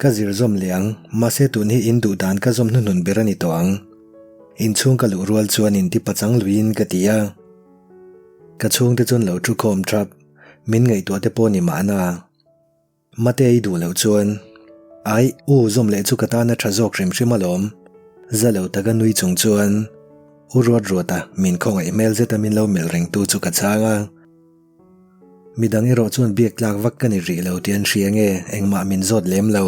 Ka zir zawm leh ang, mahse tun hi in duh dan ka zawm hnuhnun ber a ni tawh ang. Inchhung ka luh rual chuan inti pachang luiin ka ti a. Ka chhungte chuan lo thu khawm thap, min ngaihtuah te pawh ni mahna. Mate i duh loh chuan, Ai, u zawm leh chu ka tan a tha zawk hrim hrim alawm. Za lo taka nui chung chuan U Ruat Ruata min khawngaih hmel zeta min lo melh rengtu chu ka chhang a. Midang erawh chuan biak tlak vak ka ni rih lo tih an hria nge engmah min zawt lem lo.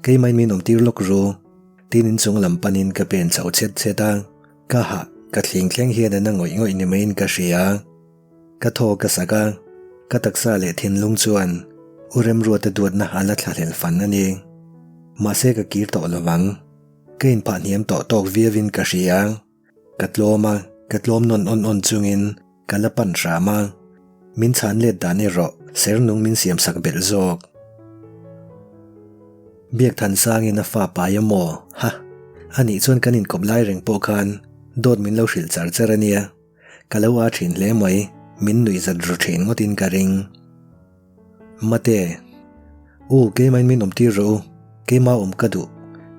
Keimah in min awm tir lawk ru. Tin inchung lam panin ka pen chho chhet chhet a, ka hah ka thling thleng hian a na ngawih ngawih ni maiin ka hria. Ka thaw ka sak a, ka taksa leh thinlung chuan U Remruata duatna a la thlahlel fan a ni. Mahse ka kir tawh lovang. Ka inphah hniam tawh tawk viauin ka hria. Ka tlawm a, ka tlawm nawn awn awn chungin ka la pan hram a, min chhan let dan erawh ser nung min siam sak belh zawk. Biak than sangin a fa pai a maw? Ha! Anih chuan kan inkawp lai reng pawh khan dawt min lo hrilh char char a nia. Ka lo a thin hle mai, min nuih zat ru thin ngawtin ka ring. Mate. U, keimahin min awm tir rawh u. Keima awm ka duh.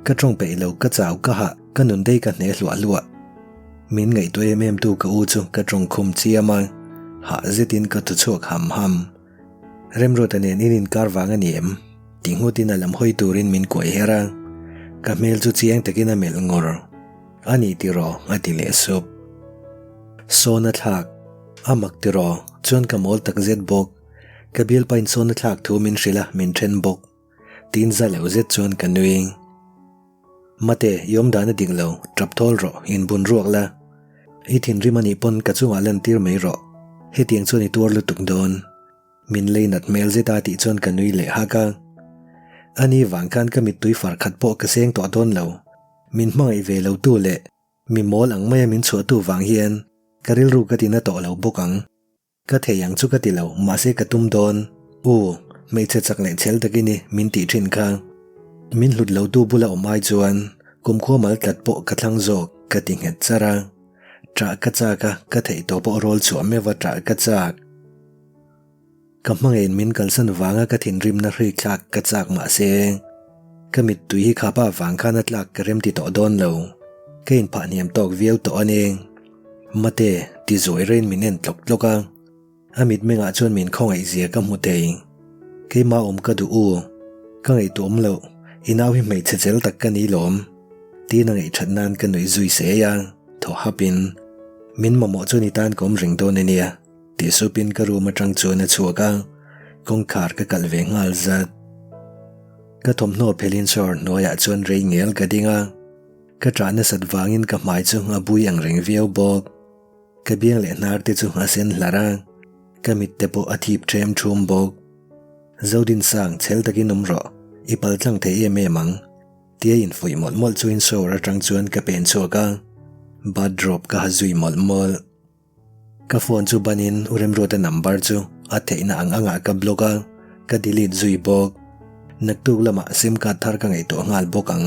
Ka tawng peih lo, ka chau, ka hah, ka nun dei ka hne hluah hluah. Min ngaihtuah em em tu ka u chu ka tawng khum chiam a, hah zetin ka thu chhuak ham ham. Remruata nen in inkar vang a ni em? Ti nghutin a lam hawi turin min kuai her a, ka hmel chu chiang takin a melh ngawr. A ni tiraw? a ti leh sup. Sawn a thlak. A mak tiraw? Chuan ka mawl tak zet bawk. Ka bialpa in sawn a thlak thu min hrilh a, min then bawk. Tin za lo zet chuan ka nui. Mate, i awm dan a dik lo, tap thawl rawh, inbun ruak la. I thinrim anih pawn ka chungah lantir mai rawh. Hetiang chuan i tuar lutuk dawn. Min lei nat hmel zet a tih chuan ka nui leh hak a. Ani vang khan ka mittui far khat pawh ka seng tawh dawn lo. Min hmangaih ve lo tu leh mi mawl ang maia min chhuah tu vang hian ka rilru ka tina tawh lo bawk ang. Ka thei ang chu ka ti lo mahse ka tum dawn. U, hmeichhe chak leh chhel takin i min tih thin kha. Min hlut lo tu bula awm ai chuan kumkhua mal tlat pawh ka thlang zawk ka ti nghet char a. Ṭah ka chak a, ka theih tawh pawh rawl chhuah meuh a ṭah ka chak. Ka hmangaihin min kalsan vanga ka thinrimna hri thlak ka chak mahse, ka mittui hi khapa vang khan a tlak ka remti tawh dawn lo. Ka inphah hniam tawk viau tawh a ni. Mate, ti zuai rein min en tlawk tlawk a. A mitmengah chuan min khawngaih zia ka hmu thei. Keimah awm ka duh u. Ka ngaihtuah awm loh, i nau hi hmeichhe chel tak ka ni lawm. Tiin a ngaihthat nan ka nuih zui sei a, thaw hapin, Min mamawh chuan i tan ka awm reng dawn a nia. Tih supin ka room atang chuan a chhuak a, kawngkhar ka kalh ve nghal zat. Ka thawmhnaw phelin shower hnuaiah chuan rei ngel ka ding a, ka ṭah nasat vangin ka hmai chu a bui ang reng viau bawk. Ka biang leh hnar te chu a sen hlar a, ka mit te pawh a thip ṭhem ṭhum bawk. Zodinsang, chhel takin awm rawh, i paltlang thei em em ang. Tia infuih mawlh mawlh chuin shower atang chuan ka pen chhuak a, bathrobe ka ha zui mawlh mawlh. Ka phone chu banin U Remruata number chu a theihna ang angah ka block a, ka delete zui bawk. Naktuk lamah sim card thar ka ngaihtuah nghal bawk ang.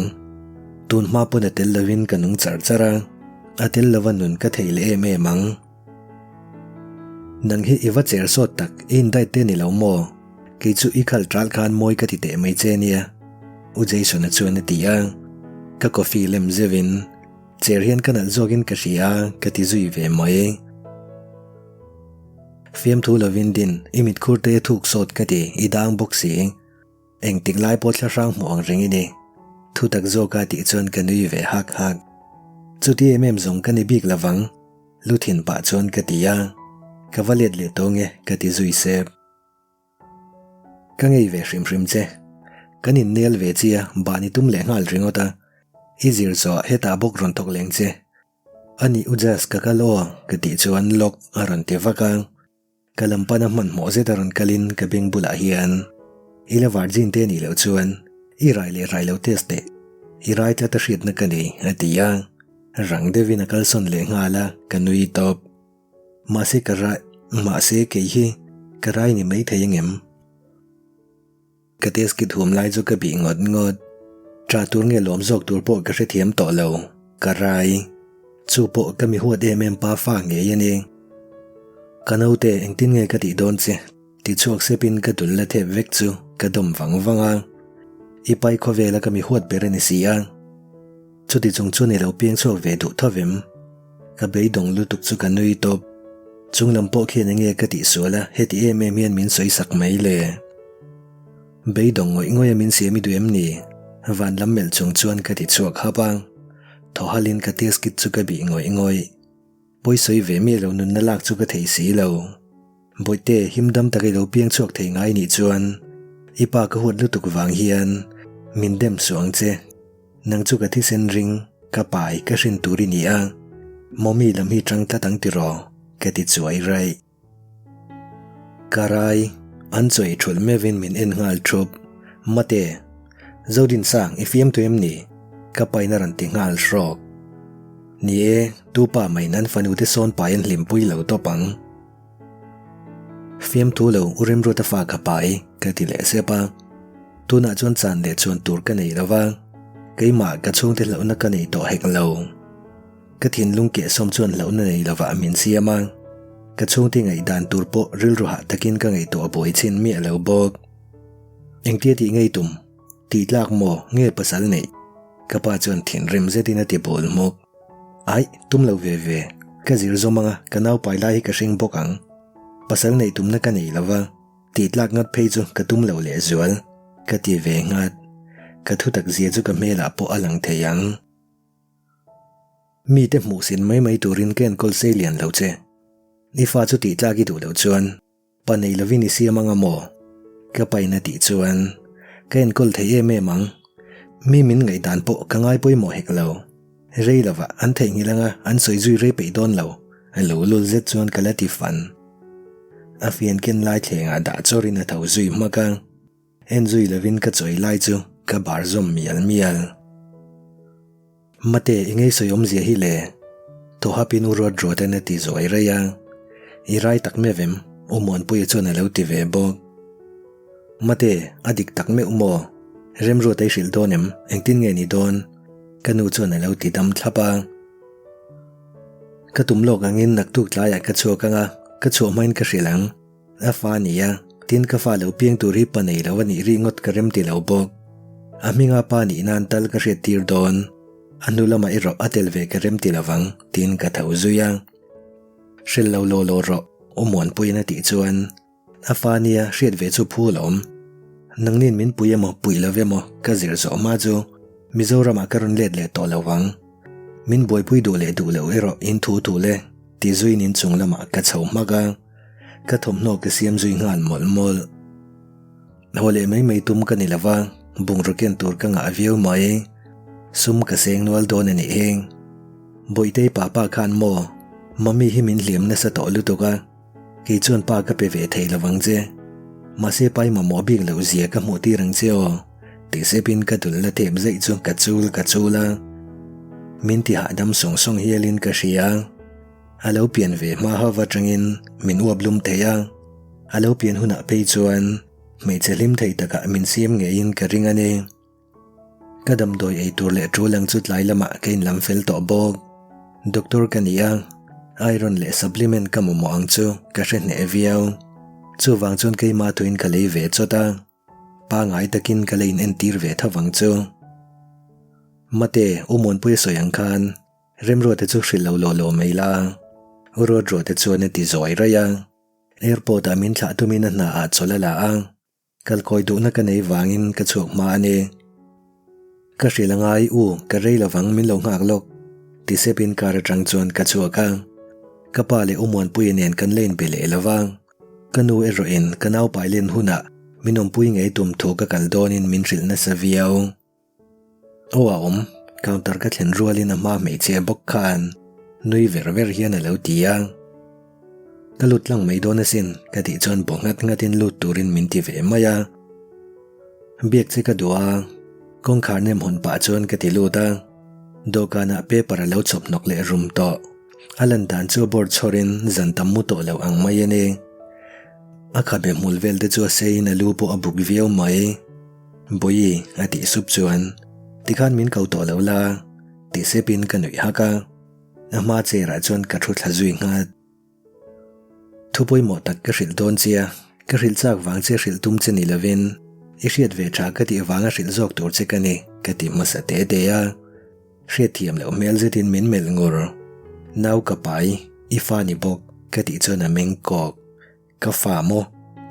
Tun hma pawn a tel lovin ka nung char char a, a tel lova nun ka thei leh em em ang. Nang hi i va cher sawt tak, i indait te ni lo maw? Kei chu i khal ṭal khan mawi ka ti teh mai che nia, U Jason-a chuan a ti a. Ka coffee lem zeuhin. Chair hian ka nalh zawkin ka hria ka ti zui ve mai. Fiamthu lovin din i mitkhur te thuk sawt ka ti i dang bawk si. Engtik lai pawh thla hrang hmuh ang reng i ni. Thu tak zawka tih chuan ka nui ve hak hak. Chuti em em zawng ka ni bik lovang. Lu thin pah chuan ka ti a. Ka va let leh tawng e ka ti zui sep. Ka ngei ve hrim hrim che. Kan innel ve chi a, ban i tum leh nghal ringawt a. I zir zawh ah hetah bawk rawn thawk leng che. A nih u Jas ka kal aw ka tih chuan lock a rawn ti vak a. Ka lam pana hmanhmawh zet a rawn kalin ka beng bulah hian i la virgin te nih loh chuan i rai leh rai lo test teh. I rai tlat a hriatna ka nei a ti a. Rang deuhin a kalsawn leh nghal a, ka nui tawp. Mahse ka rai, mahse kei hi ka rai ni mai thei angem? Ka test kit hum lai chu ka bih ngawt ngawt. Tah tur nge lawm zawk tur pawh ka hrethiam tawh lo, ka rai. Chu pawh ka mi huat em em pa fa ngei a ni. Ka naute engtin nge ka tih dawn che? Ti chhuak sepin ka dul la thep vek chu ka dawm vang vang a. I pai khawvela ka mi huat ber a ni si a. Chuti chung chuan i lo piang chhuak ve duh tho vem? Ka beidawng lutuk chu ka nui tawp. Chung lam pawh khian enge ka tihsual a, heti em em hian min sawi sak mai le. Beidawng ngawih ngawih a min siam i duh em ni? Van lam melh chung chuan ka ti chhuak hap a. Thaw halin ka test kit chu ka bih ngawih ngawih. Pawisawi ve miah lo nunna lak chu ka thei si lo. Bawihte, him dam tak i lo piang chhuak thei ngai nih chuan i pa ka huat lutuk vang hian min dem suh ang che. Nang chu ka thisen ring, ka pai, ka hrin tur i ni a, Mommy lam hi tang tlat ang tiraw? ka ti chuai raih. Ka rai, an chawi thulh meuhin min en nghal thup. Mate, Zodinsang i fiam tu em ni? Ka pain a rawn ti nghal hrawk. Ni e, tu pa maiin an fanu te sawn pai an hlimpui lo tawp ang. Fiamthu lo u Remruata fa ka pai ka ti leh sep a. Tunah chuan chan leh chuan tur ka nei lo va, keimah ka chhungte hlauhna ka nei tawh hek lo. Ka thinlung kehsawm chuan hlauhna nei lovah min siam a, ka chhungte ngaihdan tur pawh rilru hah takin ka ngaihtuah buai chhin miah lo bawk. Engtia tih ngei tum? Tih tlak maw nge pasal neih? Ka pa chuan thinrim zetin a ti bul hmuk. Aih, tum lo ve ve. Ka zir zawm anga ka naupai lai hi ka hring bawk ang. Pasal neih tumna ka nei lo va, tih tlak ngat phei chu ka tum lo lehzual, ka ti ve nghat. Ka thutak zia chu ka hmelah pawh a lang thei ang. Mite hmuhsin mai mai turin ka enkawl sei lian lo che. I fa chu tih tlak i duh loh chuan Pa nei lovin i siam anga maw? Ka pain a tih chuan ka enkawl thei em em ang. Mi min ngaihdan pawh ka ngai pawimawh hek lo. Rei lovah an theihnghilh anga an sawi zui rei peih dawn lo. A lo lul zet chuan ka la ti fan. A fian ken lai thlengah dah chawrin a tho zui hmak a. En zui lovin ka chawi lai chu ka bar zawm mial mial. Mate, i ngei sawi awmzia hi le? Thaw hapin u Ruat Ruata'n a ti zuai raih a. I rai tak meuh em? U Muanpuia chuan a lo ti ve bawk. Mate, a dik tak meuh maw? Remruata i hrilh dawn em? Engtin nge ni dawn? Ka nu chuan a lo ti dam thlap a. Ka tum lawk angin naktuk tlaiah ka chhuak ang a, ka chhuah hmain ka hrilh ang. A fa a ni a, tin ka fa lo piang tur hi pa nei lo a nih ringawt ka rem ti lo bawk. A hminga pa nih nan tal ka hriat tir dawn. A hnu lamah erawh a tel ve ka rem ti lo vang, tiin ka tho zui a. Hrel lo law law rawh, U Muanpuiin a tih chuan a fa nia hriat ve chu phu alawm. Nangnin min pui emaw puih lo emaw ka zir zawh hma chu Mizoramah ka rawn let leh tawh lo vang. Min buaipui duh leh duh loh erawh in thu thu le, ti zuiin inchung lamah ka chho hmak a. Ka thawmhnaw ka siam zui nghal mawlh mawlh. Haw leh mai mai tum ka ni lo va, bungraw ken tur ka ngah viau mai. Sum ka seng nual dawn a nih hi. Bawihtei papa khan maw, Mummy hi min hliam nasa tawh lutuk a, kei chuan pa ka pe ve thei lo vang che. Mahse pai mamawh bik loh zia ka hmuh tir ang che aw, ti sepin ka dul la tep zeih chu ka chul ka chul a. Min ti hahdam sawng sawng hialin ka hria. A lo pian ve hma ho atangin min uap lum thei a, a lo pian hunah phei chuan hmeichhe hlim thei takah min siam ngeiin ka ring a ni. Ka damdawi ei tur leh tul ang chu tlai lamah ka inlam fel tawh bawk. Doctor ka ni a, iron leh supplement ka mamawh ang chu ka hre hneh viau. Chuvang chuan keimah thuin ka lei ve chawt a. Pangai takin ka la inentir ve tho vang chu. Mate, U Muanpuia sawi ang khan Remruata chu hrilh lo law law mai la. U Ruatruata chuan a ti zawi raih a. Airport ah min thlah tumin a hna ah chawlh a la a. Kalkawi duhna ka nei vangin ka chhuak hma a ni. Ka hrilh a ngai, U, ka rei lovang min lo nghak lawk, ti sepin car atang chuan ka chhuak a. Ka pa leh U Muanpuia nen kan la inbe leh lo va. Ka nu erawhin ka naupai len hunah min awmpui ngei tum thu ka kal dawnin min hrilh nasa viau. Aw a awm, counter ka thlen rualin a hma hmeichhia bawk khan nui ver ver hian a lo ti a. Ka lut tlang mai dawn asin ka tih chuan bu nghat nghatin lut turin min ti ve mai a. Biak che ka duh a, kawngkhar nem hawn pah chuan ka ti lut a. Dawhkanah paper a lo chhawp hnawk leh rum tawh. A lan dan chu a board chhawrin zan tam mu tawh lo ang mai a ni. A khabe hmul vel te chu a seiin a lu pawh a buk viau mai. Bawihi, a tih sup chuan, Tikhan min ko tawh lo la, tih sepin ka nuih hak a. A hma chair ah chuan ka thu thla zui nghat. Thu pawimawh tak ka hrilh dawn che a, ka hrilh chak vang che hrilh tum che ni lovin, I hriat ve tha ka tih vanga hrilh zawk tur che ka ni, ka ti hmasa te te a. Hriatthiam loh hmel zetin min melh ngur. Nau ka pai, i fa ni bawk, ka tih chuan a meng kawk. Ka fa maw?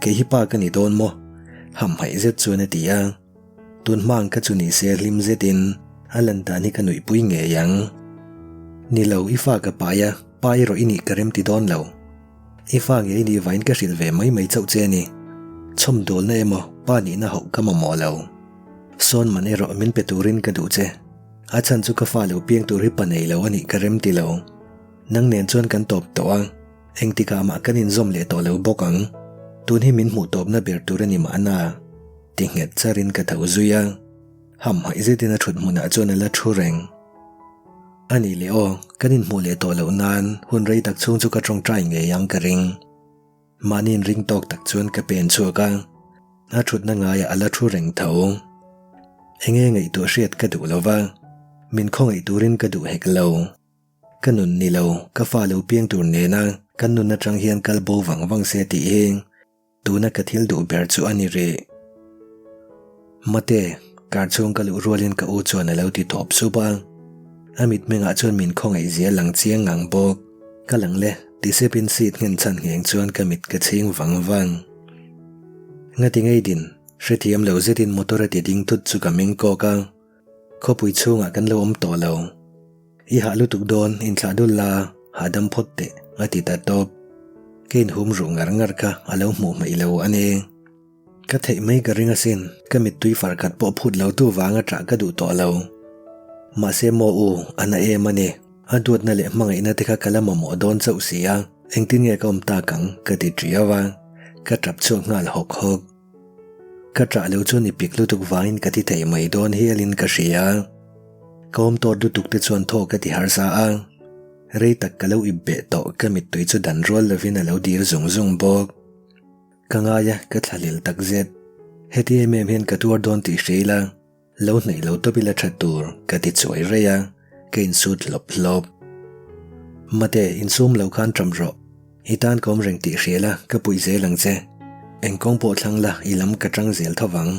Kei hi pa ka ni dawn maw? Hamhaih zet chuan a ti a. Tun hma ang kha chu ni se hlim zetin a lan dan hi ka nuihpui ngei ang. Ni lo, i fa ka pai a, pa erawh i nih ka rem ti dawn lo. I fa ngei nih vain ka hrilh ve mai mai chauh che a ni. Chhawmdawlna emaw pa nihna hauh ka mamawh lo. Sawn man erawh min pe turin ka duh che. A chhan chu ka fa lo piang tur hi pa nei lo a nih ka rem ti lo. Nang nen chuan kan tawp tawh a. Engtikah mah kan inzawm leh tawh lo bawk ang. Tun hi min hmuh tawpna ber tur a ni mahna. Ti nghet charin ka tho zui a. Hamhaih zetin a thut hmunah chuan a la thu reng. A nih leh aw, kan inhmuh leh tawh loh nan hun rei tak chhung chu ka tawngtai ngei ang ka ring. Mahni inring tawk tak chuan ka pen chhuak a, a thutna ngaiah a la thu reng tho. Enge ngaihtuah hriat ka duh lo va, min khawngaih turin ka duh hek lo. Ka nun ni lo, ka fa lo piang tur nena kan nun atang hian kal bo vang vang se tih hi Tuna ka thil duh ber chu a ni rih. Mate, kar chhung ka luh rualin ka u chuan a lo ti tawp sup a. A mitmengah chuan min khawngaih zia lang chiang ngang bawk. Ka lang le, ti sepin seat nghen chhan ngheng chuan ka mit ka chhing vang vang. Ngati ngei din, hrethiam lo zetin motor a ti ding thut chu ka meng kawk a. Khawpui chhungah kan lo awm tawh lo. I hah lutuk dawn, inthlah dul la, hahdam phawt teh, a ti ta tawp. Ka inhum ruh ngar ngar kha a lo hmuh hmaih lo a ni. Ka theih mai ka ring asin, ka mittui far khat pawh phut lo tu vanga ṭah ka duh tawh lo. Mahse maw u, a na em a ni. A duatna leh hmangaihna te kha ka la mamawh dawn chauh si a, engtin nge ka awm tak ang, ka ti ṭiau a, ka ṭap chhuak nghal hawk hawk. Ka ṭah lo chuan i pik lutuk vangin ka ti thei mai dawn hialin ka hria. Ka awm tawt lutuk te chuan thaw ka ti harsa a, rei tak ka lo ip beh tawh ka mittui chu dan rual lovin a lo dir zung zung bawk. Ka ngai a, ka thlahlel takzet. Heti em em hian ka tuar dawn tih hria ila. Lo hnaih lo tawp ila tha tur ka ti chuai rei a, ka insut hlawp hlawp. Mate, insum lo khan ṭam rawh. I tan ka awm reng tih hria la, ka puih zel ang che. Eng kawng pawh thlang la, i lam ka ṭang zel tho vang.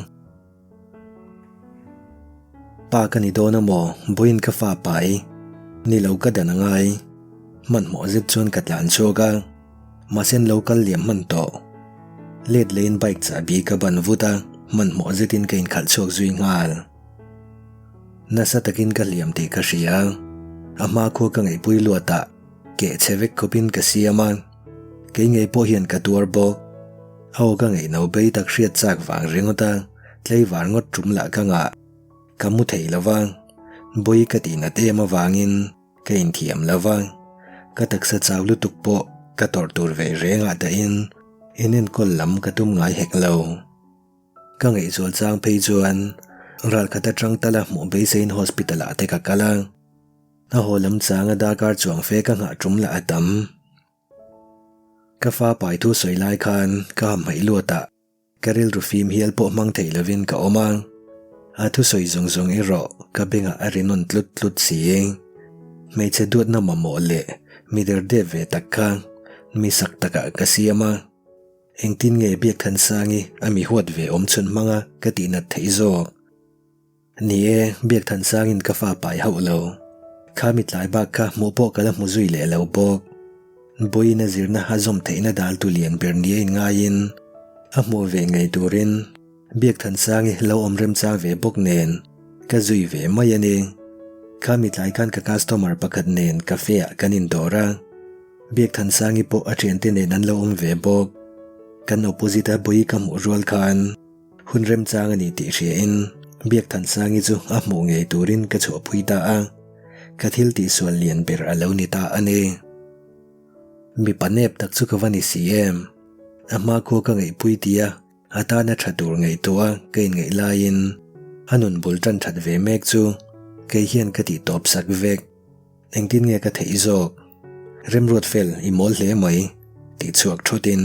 Pa ka ni dawn a maw, vawiin ka fa pai. Ni lo ka dan a ngai. Hmanhmawh zet chuan ka tlan chhuak a. Mahse an lo kal liam hman tawh. Let leiin bike chahbi ka ban vut a, hmanhmawh zetin ka inkhalh chhuak zui nghal. Nasa takin ka hliam tih ka hria. A hma khua ka ngaihpui luatah keh chhe vek khawpin ka siam a, kei ngei pawh hian ka tuar bawk. A aw ka ngaihno bei tak hriat chak vang ringawt a, tleivar ngawt tum lah ka ngah. Ka mu thei lo va, bawi ka tihnat em avangin Ka inthiam lo va, ka taksa chau lutuk pawh ka tawrh tur ve rengah dahin inenkawl lam ka tum ngai hek lo. Ka ngaihzual chang phei chuan ralkhat atang tala hmuh beiseiin hospital ah te ka kal a, a haw lam changa darkar chuang fe ka nghah tum lah a tam. Ka fa pai thu sawi lai khan ka hamhaih luatah Ka rilru fim hial pawh hmang thei lovin ka awm a, a thusawi zawng zawng erawh ka bengah a ri nawn tlut tlut si. Hmeichhe duatna mamawh leh mi derdep ve tak kha mi sak takah ka siam a, engtin nge Biakthansangi a mi huat ve awm chhun hmanga ka tihnat theih zawk? Ni e, Biakthansangin ka fa pai hauh lo. Kha mi tlai bak kha hmuh pawh ka la hmu zui leh lo bawk. Bawiin a zirna a zawm theihna dal tu lian ber nia inngaiin a hmuh ve ngei turin Biakthansangi lo awm remchang ve bawk nen ka zui ve mai a ni. Kha mi tlai khan ka customer pakhat nen cafe ah kan indawr a, Biakthansangi pawh a thiante nen an lo awm ve bawk. Kan opposite a bawi ka hmuh rual khan, Hun remchang a ni tih hriain Biakthansangi chu a hmuh ngei turin ka chhuahpui ta a, ka thil tihsual lian ber a lo ni ta a ni. Mipa nep tak chu ka va ni si em? A hmakhua ka ngaihpui tia a tana tha tur ngaihtuah a ka inngaih laiin a nun bul tan that ve mek chu kei hian ka tih tawp sak vek. Engtin nge ka theih zawk? Remruat fel i mawl hle mai, tih chhuak thawtin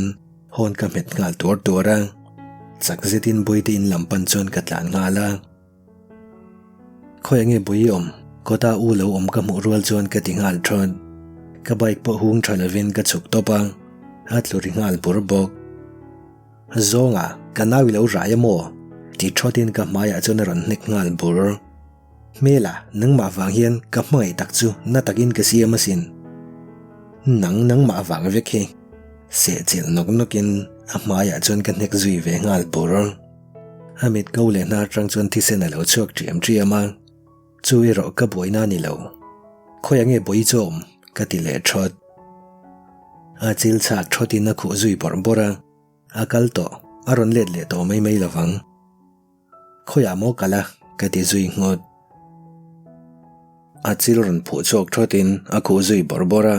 hawn ka hmet nghal tuar tuar a. Chak zetin Bawite in lam pan chuan ka tlan nghal a. Khawiah nge Bawi awm? Kawta u lo awm ka hmuh rual chuan ka ti nghal thawt. Ka bike pawh hung tha lovin ka chhuk tawp a, a tlu ri nghal bur bawk. Zawnga, ka nau i lo rai a maw? Ti thawtin ka hmaiah chuan a rawn hnek nghal bur. Hmela, nangmah vang hian ka hmangaih tak chu na takin ka siam asin. Nang nangmah vang vek hi. Sehchilh nawk nawkin a hmaiah chuan ka hnek zui ve nghal bur. A mit ko leh hnar tang chuan thisen a lo chhuak ṭiam ṭiam a. Chu erawh ka buaina a ni lo. Khawiah nge bawi chu a awm? ka ti leh ṭhawt. A chil chhak ṭhawtin a khuh zui bawrh bawrh a. A kal tawh, a rawn let leh tawh mai mai lovang. Khawiah maw kal a? ka ti zui nghawt. A chil rawn phuh chhuak thawtin a khuh zui bawrh bawrh a.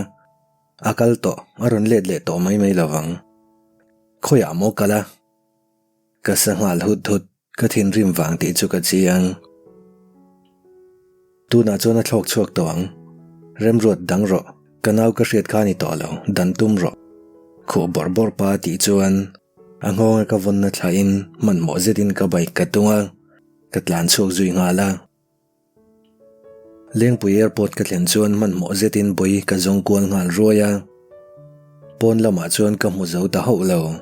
A kal tawh, a rawn let leh tawh mai mai lovang. Khawiah maw kal a? Ka sa nghal hut hut. Ka thinrim vang tih chu ka chiang. Tunah chuan a thlawk chhuak tawh ang. Remruat dang rawh, ka nau ka hriat kha a ni tawh lo, dan tum rawh. Khuh bawrh bawrh pa tih chuan a nghawnga ka vawnna thlahin hmanhmawh zetin ka bike ka tung a, ka tlan chhuak zui nghal a. Lengpui airport ka thlen chuan hmanhmawh zetin bawi ka zawng kual nghal ruai a. Pawn lamah chuan ka hmu zo ta hauh lo.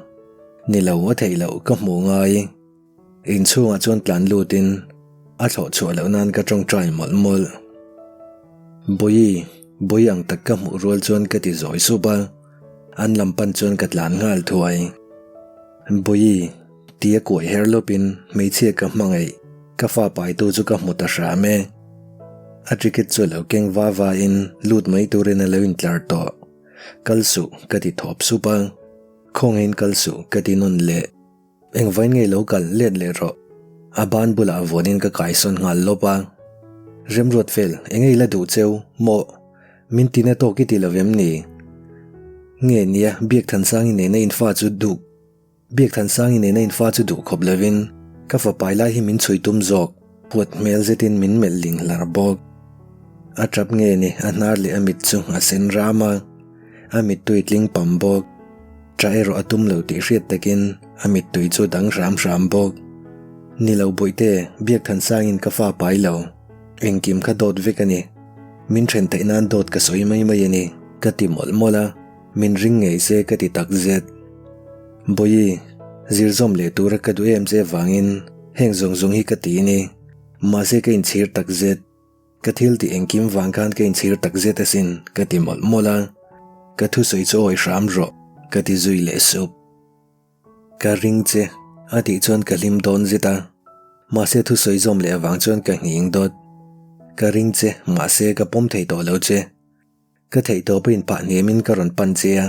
Ni lo a theih loh ka hmuh ngai. Inchhungah chuan tlan lutin a thlawh chhuah loh nan ka tawngtai mawlh mawlh. Bawi, bawi ang tak ka hmuh rual chuan ka ti zawi sup a, an lam pan chuan ka tlan nghal thuai. Bawi, tia kuai her lawpin hmeichhia ka hmangaih. Ka fa paitu chu ka hmu ta hram e. A ticket chu a lo keng va va in lut mai turin a lo intlar tawh. Kal suh ka ti thawp sup a. Khawngaihin kal suh ka ti nawn leh. Engvain nge lo kal let leh rawh. A ban bulah vuanin ka kaisawn nghal lawp a. Remruat fel, enge i la duh cheu, mawh? Min tina tawk i ti lo vem ni? Nge nia, Biakthansangi nena infa chu duh. Biakthansangi nena infa chu duh khawp lovin ka fapai lai hi min chhui tum zawk, huat hmel zetin min melh ling hlar bawk. A tap nge ni a hnar leh a mit chu a sen ram a, a mittui tling pam bawk. Tah erawh a tum lo tih hriat takin a mittui chu dang hram hram bawk. Ni lo Bawihte, Biakthansangin ka fa pai lo. Engkim kha dawt vek a ni. Min then theih nan dawt ka sawi mai mai a ni, ka ti mawlh mawlh a. Min ring ngei se ka ti tak zet. Bawihi, zir zawm leh tura ka duh em che vangin heng zawng zawng hi ka ti ni. Mahse ka inchhir tak zet. Ka thil tih engkim vang khan ka inchhir tak zet asin ka ti mawlh mawlh a. Ka thusawi chu awi hram rawh ka ti zui leh sup. Ka ring che, a tih chuan ka hlim dawn zet a. Mahse thusawi zawm leh avang chuan ka nghing dawt. Ka ring che, mahse ka pawm thei tawh lo che. Ka theihtawp a inphah hniamin ka rawn pan che a,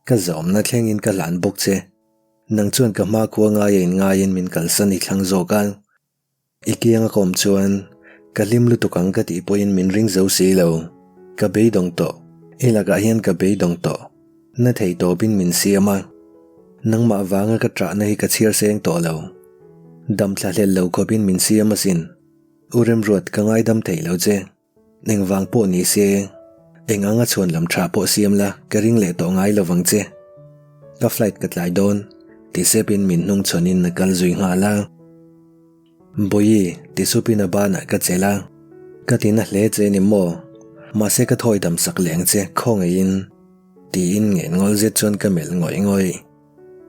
ka zawmna thlengin ka hlan bawk che. Nang chuan ka hma khua ngaia inngaiin min kalsan i thlang zawk a. I kianga ka awm chuan ka hlim lutuk ang ka tih pawhin min ring zo si lo. Ka beidawng tawh, i lakah hian ka beidawng tawh. Na theihtawpin min siam a, nangmah vanga ka ṭahna hi ka chhiar seng tawh lo. Dam thlahlel lo khawpin min siam asin. U Remruat, ka ngaidam thei lo che. Engvang pawh ni se, eng anga chhuan lam tha pawh siam la ka ring leh tawh ngai lovang che. Ka flight ka tlai dawn, ti sepin min hnung chhawnin a kal zui nghal a. Bawihi, ti supin a banah ka chelh a, ka ti na hle che ni maw? Mahse ka thawi dam sak leh ang che khawngaihin, tiin ngen ngawl zet chuan ka melh ngawih ngawih.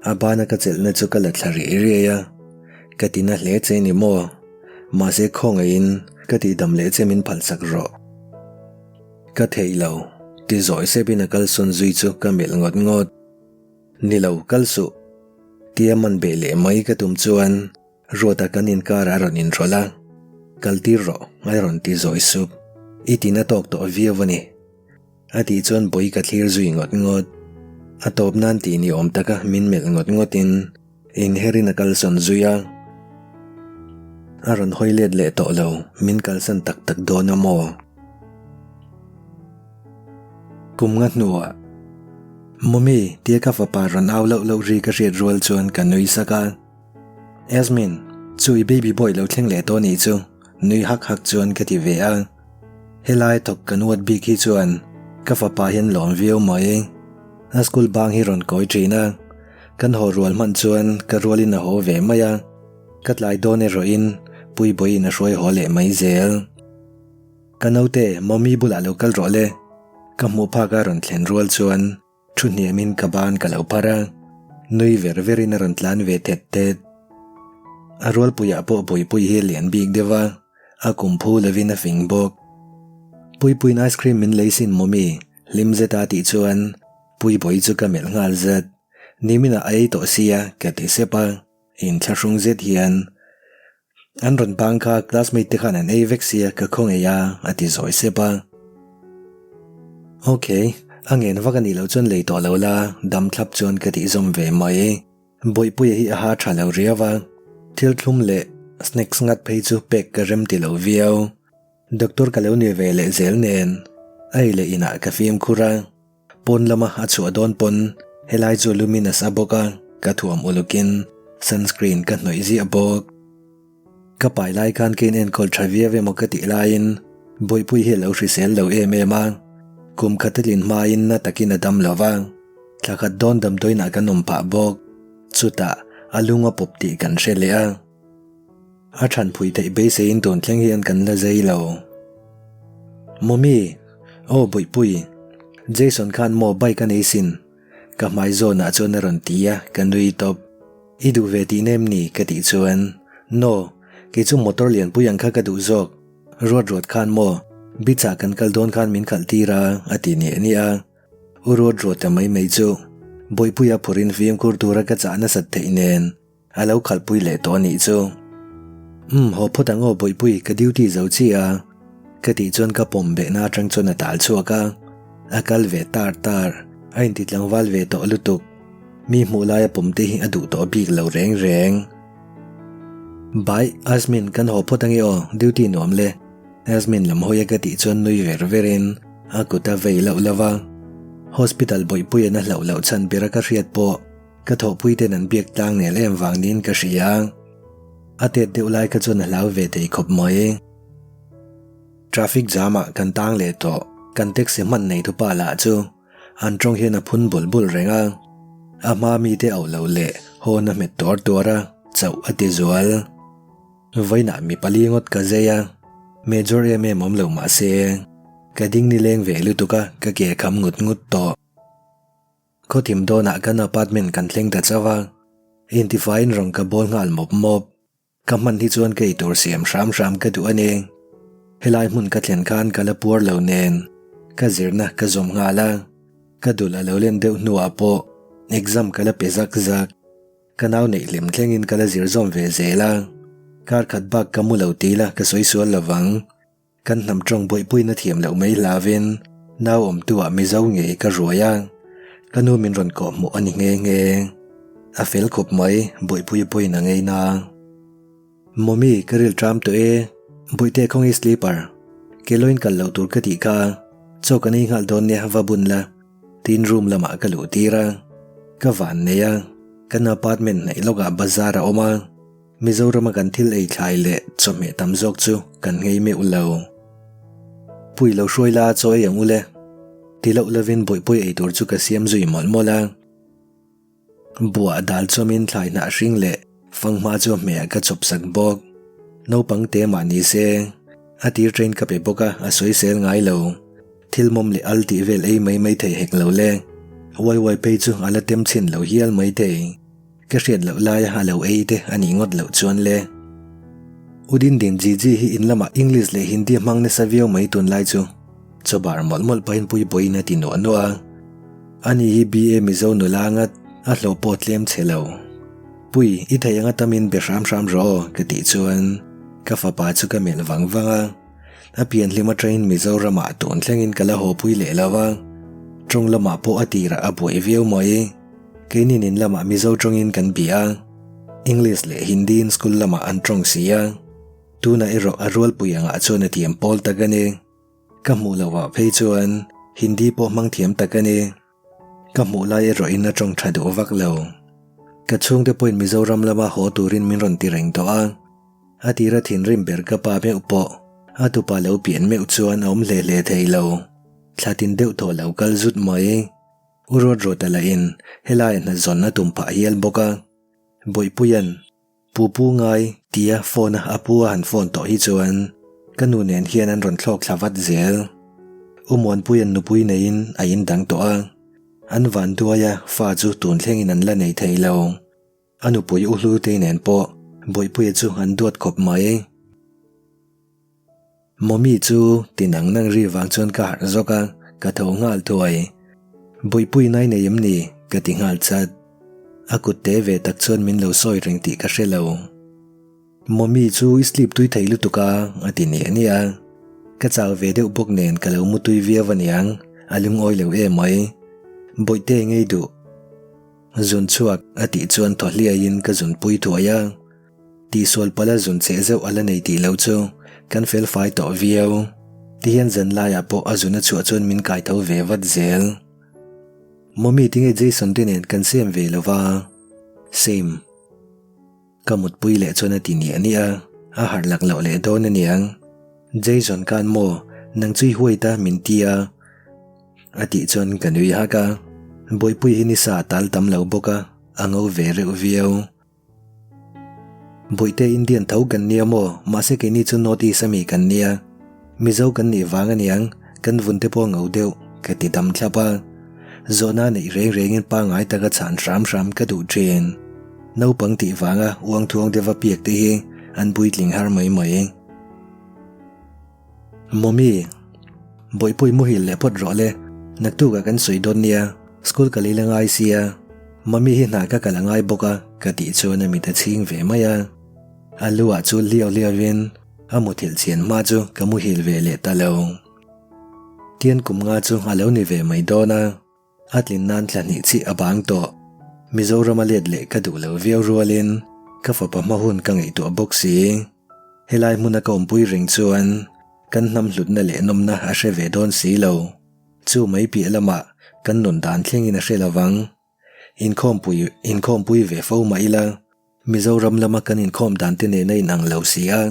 A bana ka chelhna chu ka la thla riai riai a, ka ti na hle che ni maw? Mahse khawngaihin ka tihdam leh che min phalsak rawh. Ka theih lo, ti zawi sepin a kalsawn zui chu ka melh ngawt ngawt. Ni lo, kal suh. Tia man beh leh mai ka tum chuan Ruata kan inkar a rawn inrawlh a, Kal tir rawh, a rawn ti zawi sup. I ti na tawk tawh viau a ni. A tih chuan bawi ka thlir zui ngawt ngawt. A tawp nan tih ni awm taka min melh ngawt ngawtin inherin a kalsawn zui a. A rawn hawi let leh tawh lo, min kalsan tak tak dawn a maw? Kum nga hnuah, Mummy, tia ka fapa rawn au loh loh ri ka hriat rual chuan ka nui sak a. Yasmin, chu i baby boy lo thleng leh tawh nih chu, nui hak hak chuan ka ti ve a. Helai thawk kan uat bik hi chuan ka fapa hian lawm viau mai. A school bang hi rawn kawi thin a, kan haw rual hman chuan ka rualin a haw ve mai a, ka tlai dawn erawhin Puibawiin a hruai haw leh mai zel. Ka naute, Mommy bulah lo kal rawh le, ka hmuh phak a rawn thlen rual chuan Thu hniamin ka ban ka lo phar a, nui ver verin a rawn tlan ve thet thet. A rualpuiah pawh Puipuii hi a lian bik deuh a, a kum phu lovin a fing bawk. Puipuiin ice cream min lei sin maw mi? Hlim zeta tih chuan Puibawi chu ka melh nghal zet. Niminah a ei tawh sia ka ti sep a, inthlahrung zet hian an rawn bang kha classmate te khan an ei vek sia ka khawngaih a a ti zawi sep a. Ok, a ngen vak a nih loh chuan lei tawh lo la, dam thlap chuan ka tih zawm ve mai. Bawihpuia hi a ha tha lo riau a, thil thlum leh snacks ngat phei chu pek ka rem ti lo viau. Doctor ka lo ni ve leh zel nen, a ei leh inah ka fimkhur a, pawn lama a chhuah dawn pawn helai chu lumin a sa bawk a, ka thuam ulukin sunscreen ka hnawih ziah bawk. Ka pai lai khan ka inenkawl tha viau emaw ka tih laiin Bawihpui hi a lo hrisel lo em em a, kum khat a tlin hmain na takin a dam lo va, thla khat dawn damdawiinah kan awm phah bawk. Chutah a lung a pawp tih kan hre leh a. A thanphui theih beiseiin tun thleng hian kan la zai lo. Mummy, Aw Bawihpui, Jason khan maw bike a nei sin? Ka hmai zawnah chuan a rawn ti a, ka nui tawp. I duh ve tih nem ni? ka tih chuan, No, kei chu motor lianpui ang kha ka duh zawk. Ruat ruat khan maw, beach ah kan kal dawn khan min khalh tir a, a ti niah niah a. U ruat ruat ta mai mai chu, Bawihpuia phurin fimkhur tura ka chah nasat theih nen, A lo khalhpui leh tawh anih chu. Umm, haw phawt ang aw Bawihpui, ka duty zo chiah a. Ka tih chuan ka pawm behna atang chuan a tal chhuak a. A kal ve tar tar, a inti tlangval ve tawh lutuk. Mi hmuh laia pawm te hi a duh tawh bik lo reng reng. Bye, Asmin kan haw phawt ange aw, duty nuam le. Asmin lam hawi a ka tih chuan nui ver verin a kut a vei loh lo va. Hospital Bawihpuian a hlauh loh chhan ber a ka hriat pawh Ka thawhpui ten an biak tlang nel em vang niin ka hria. A tet deuh lai kha chuan a hlau ve thei khawp mai. Traffic jam ah kan tang leh tawh, kan taxi hman nei thupa lah chu an tawng hian a phun bul bul reng a. A hma mite auh lo leh hawn a hmet tuar tuar a, chauh a ti zual. Vawiinah mi pali ngawt ka zai a, major em em awm lo mah se, ka ding nileng ve lutuk a, ka ke kham ngut ngut tawh. Khawthim dawnah kan apartment kan thleng ta chauh a, intifaiin rawng ka bawl nghal mawp mawp. Ka hman hi chuan ka eitur siam hram hram ka duh a ni. Helai hmun ka thlen khan ka la puar lo nen ka zirna ka zawm nghal a, ka dul a lo len deuh hnuah pawh exam ka la pe zak zak. Ka nau neih hlim thlengin ka la zir zawm ve zel a, kar khat bak ka mu lo ti la ka sawi sual lovang. Kan hnam tawng bawihpuina thiam loh mai hlavin nau awmtuah Mizo ngei ka ruai a, ka nu min rawn kawh hmuh a ni nghe nghe. A fel khawp mai, bawihpui pawhin a ngei na. Mummy, ka ril ṭam tawh e, Bawihte khawngi sleeper, keloin kal loh tur ka tih kha, chaw kan ei nghal dawn nia va bun la, tiin room lamah ka luh tir a. Ka van nei a, kan apartment hnaih lawkah bazar a awm a. Mizorama kan thil ei thlai leh chawhmeh tam zawk chu kan nghei meuh lo. Pui lo hruai la chaw ei ang ule. Ti loh lovin bawihpui ei tur chu ka siam zui mawlh mawlh a. Buah dal chawmin thlai hnah hring leh fanghma chu a hmehah ka chawp sak bawk. Naupang te mah ni se, a tir train ka pe bawk a, a sawisel ngai lo. Thil mawm leh al tih vel ei mai mai thei hek lo le. Waiwai phei chu a la tem chhin lo hial mai thei. Ka hriat loh laia a lo ei te a nih ngawt loh chuan le. U Dindin Gigi hi in lamah English leh Hindi a hmang nasa viau mai tunlai chu. Chaw bar mawlh mawlh pahin Puipuiin a ti nuah nuah a. Ani hi BA Mizo nula ngat a hlawh pawh tlem chhe lo. Pui, i thei anga tamin be hram hram rawh aw ka tih chuan ka fapa chu ka melh vang vang a. A pian hlim atangin Mizoramah tun thlengin ka la haw pui leh lo a. Tawng lamah pawh a tirah a buai viau mai. Keinin in lamah Mizo tawngin kan bia a, English leh Hindi in school lamah an tawng si a. Tunah erawh a rualpui angah chuan a thiam pawl tak a ni. Ka hmuh lohah phei chuan Hindi pawh hmang thiam tak a ni. Ka hmuh lai erawhin a tawng tha duh vak lo. Ka chhungte pawhin Mizoram lama haw turin min rawn ti reng tawh a. A tira thinrim ber ka pa meuh pawh a tupa lo pian meuh chuan a awm hle hle thei lo. Thla tin deuh tawh lo kal zut mai. U Ruat Ruata lahin helaia hna zawn a tum phah hial bawk a, Bawihpuia'n Pu Pu ngai tia phone a a pu a han phone tawh hi chuan ka nu nen hian an rawn thlawk thla vat zel. U Muanpuia'n nupui neiin a in dang tawh a, an vanduai a fa chu tun thlengin an la nei thei lo. A nupui U Hlutei nen pawh Bawihpuia chu an duat khawp mai. Mawmi chu ti nang nang ri vang chuan ka harh zawk a, ka tho nghal thuai. Bawihpui nai nei em ni? ka ti nghal chat. A kut te ve tak chuan min lo sawi reng tih ka hre lo. Mawmi chu i sleep tui thei lutuk a, a ti niah niah a. Ka chau ve deuh bawk nen ka lo mu tui viau aniang, a lungawi lo em mai. Bawihte ngei duh. Zun chhuak a tih chuan thaw hliaiin ka zun pui thuai a. Tihsual pala zun cheh zeuh a la nei tih lo chu kan fel fai tawh viau. Tihian zan laiah pawh a zun a chhuah chuan min kai tho ve vat zel. Mawmi tinge Jason te nen kan same ve lo va? Same. Ka mutpui leh chuan a ti niah niah a, a harh lak loh leh dawn a niang. Jason khan maw nang chu i huai ta min ti a? A tih chuan ka nui hak a, Bawihpui hi nisa a tal tam lo bawk a, a ngo ve reuh viau. Bawihte Indian tho kan nia maw mahse keini chu North East ami kan nia, Mizo kan nih vang a niang kan vun te pawh a ngo deuh ka ti dam thlap a. Zawhna neih reng rengin pangngai taka chhan hram hram ka duh thin. Naupang tih vanga uang thuang deuha piak te hi an puitling har mai mai. Mawmi, Bawihpui muhil leh phawt rawh le, naktukah kan sawi dawn nia, school ka lei la ngai sia, Mami hi hna ka kal a ngai bawk a ka tih chuan a mit a chhing ve mai a. A lu ah chu hliau hliauin a muthilh chhian hma chu ka muhil ve leh ta lo. Tian kum nga chu a lo ni ve mai dawn a. A tlin nan thla hnih chih a bang tawh. Mizoram a let leh ka duh lo viau rualin ka fapa hma hun ka ngaihtuah bawk si. Helai hmuna ka awmpui reng chuan kan hnam hlutna leh nawmna a hre ve dawn si lo. Chu mai piah lamah kan nun dan thlengin a hre lo vang. Inkhawmpui inkhawmpui ve fo mah ila Mizoram lama kan inkhawm dan te nen a inang lo si a.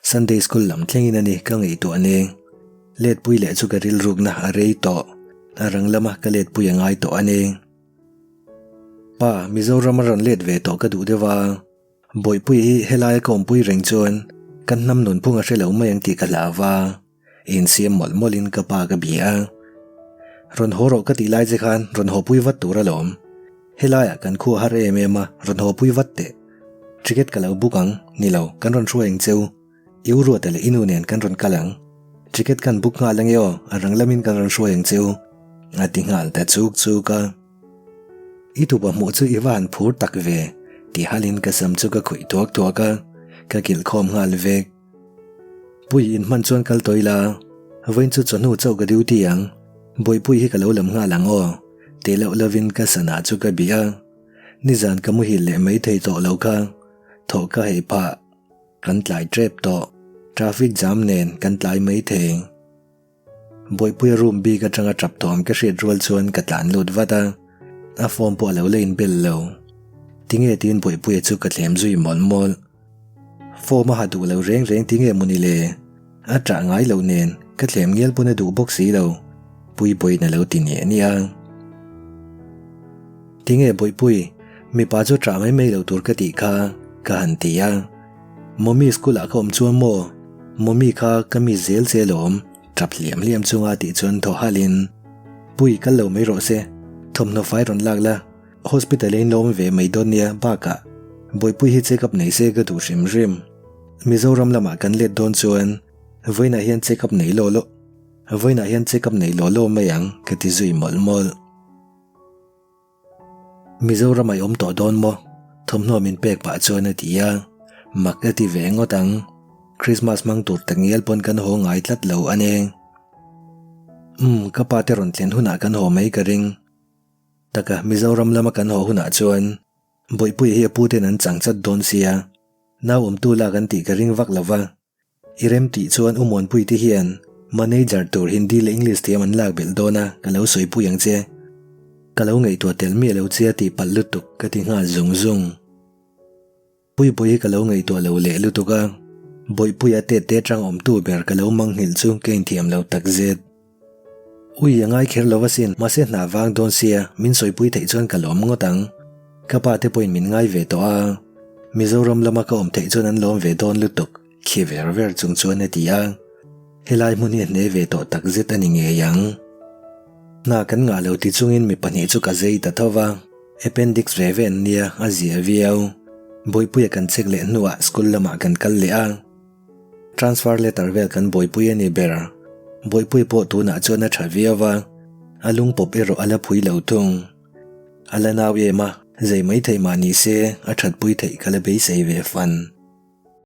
Sunday school lam thlengin a ni ka ngaihtuah ni. Letpui leh chu ka rilrukna a rei tawh. A rang lama ka letpui a ngai tawh a ni. Pa, Mizoram a rawn let ve tawh ka duh deuh a. Bawihpui hi helaia ka awmpui reng chuan kan hnam nunphung a hre lo mai ang tih ka hlau va. Insiam mawlh mawlhin ka pa ka bia a. Rawn haw rawh ka tih lai che khan rawn hawpui vat tur alawm. Helaiah kan khua har em em a, rawn hawpui vat teh. Ticket ka lo book ang, ni lo, kan rawn hruai ang cheu. I u Ruata leh i nu nen kan rawn kal ang. Ticket kan book nghal ange aw, a rang lamin kan rawn hruai ang cheu. A ti nghal ta chuk chuk a. I tupa hmuh chu i va han phur tak ve, ti halin ka sam chu ka khuih tuak tuak a, ka kilh khawm nghal vek. Pui inhman chuan kal tawh ila, vawiin chu chawhnu chauh ka duty ang, Bawihpui hi ka lo lam nghal ang aw, ti loh lovin ka sana chu ka bih a. Nizan ka muhil leh mai thei tawh lo kha, thawh ka hei phah. Kan tlai tep tawh, traffic jam nen kan tlai mai thei. Bawihpuia room bik atanga tap thawm ka hriat rual chuan ka tlan lut vat a, a phone pawh a lo la inbel lo. Tinge tiin Bawihpuia chu ka thlem zui mawlh mawlh. Form a ha duh lo reng reng tinge mawni le? A ṭah ngai loh nen ka thlem ngial pawn a duh bawk si lo, Puipuiin a lo ti niah niah a. Tinge Bawihpui, mipa chu ṭah mai mai lo tur ka tih kha, ka han ti a. Mawmi school ah ka awm chuan maw? Mawmi kha ka miss zel che alawm, ṭap hliam hliam chunga tih chuan thaw halhin, Pui kal lo mai rawh se, thawmhnaw fai rawn lak la, Hospital in lo awm ve mai dawn nia bakah Bawihpui hi check up nei se ka duh hrim hrim. Mizoram lamah kan let dawn chuan vawiinah hian check up nei law law vawiinah hian check up nei law law mai ang ka ti zui mawlh mawlh. Mizoram ai awm tawh dawn maw? Thawmhnaw min pek pah chuan a ti a, mak a ti ve ngawt ang. Christmas hmang tur takngial pawn kan haw ngai tlat lo a ni. Umm ka pa te rawn thlen hunah kan haw mai ka ring. Taka Mizoram lama kan haw hunah chuan Bawihpuia hi a pu ten an chang chat dawn sia, nau awmtu lak an tih ka ring vak lo va. I rem tih chuan U Muanpui te hian manager tur Hindi leh English thiam an lak belh dawn a, ka lo sawipui ang che. Ka lo ngaihtuah tel miah lo che a tih palh lutuk ka ti nghal zung zung. Puipui hi ka lo ngaihtuah lo leh lutuk a, Bawihpuia tet te atang awmtu ber ka lo mangnghilh chu ka inthiam lo takzet. Ui, a ngai kher lo asin, mahse hna vang dawn sia, min sawipui theih chuan ka lawm ngawt ang. Ka pa te pawhin min ngai ve tawh a, Mizoram lama ka awm theih chuan an lawm ve dawn lutuk, khi ver ver chung chuan a ti a. Helai hmun hi a hne ve tawh takzet a ni ngei ang. Hna kan ngah lo ti chungin mi pahnih chu ka zei ta tho va. Appendix ve ve an nia, a zia viau. Bawihpuia kan check leh hnuah school lamah kan kal leh a. Transfer letter vel kan buaipui a ni ber. Buaipui pawh tunah chuan a tha viau a, a lung pawp erawh a la phui lo thung. A la nau em a, zei mai thei mah ni se a thatpui theih ka la beisei ve fan.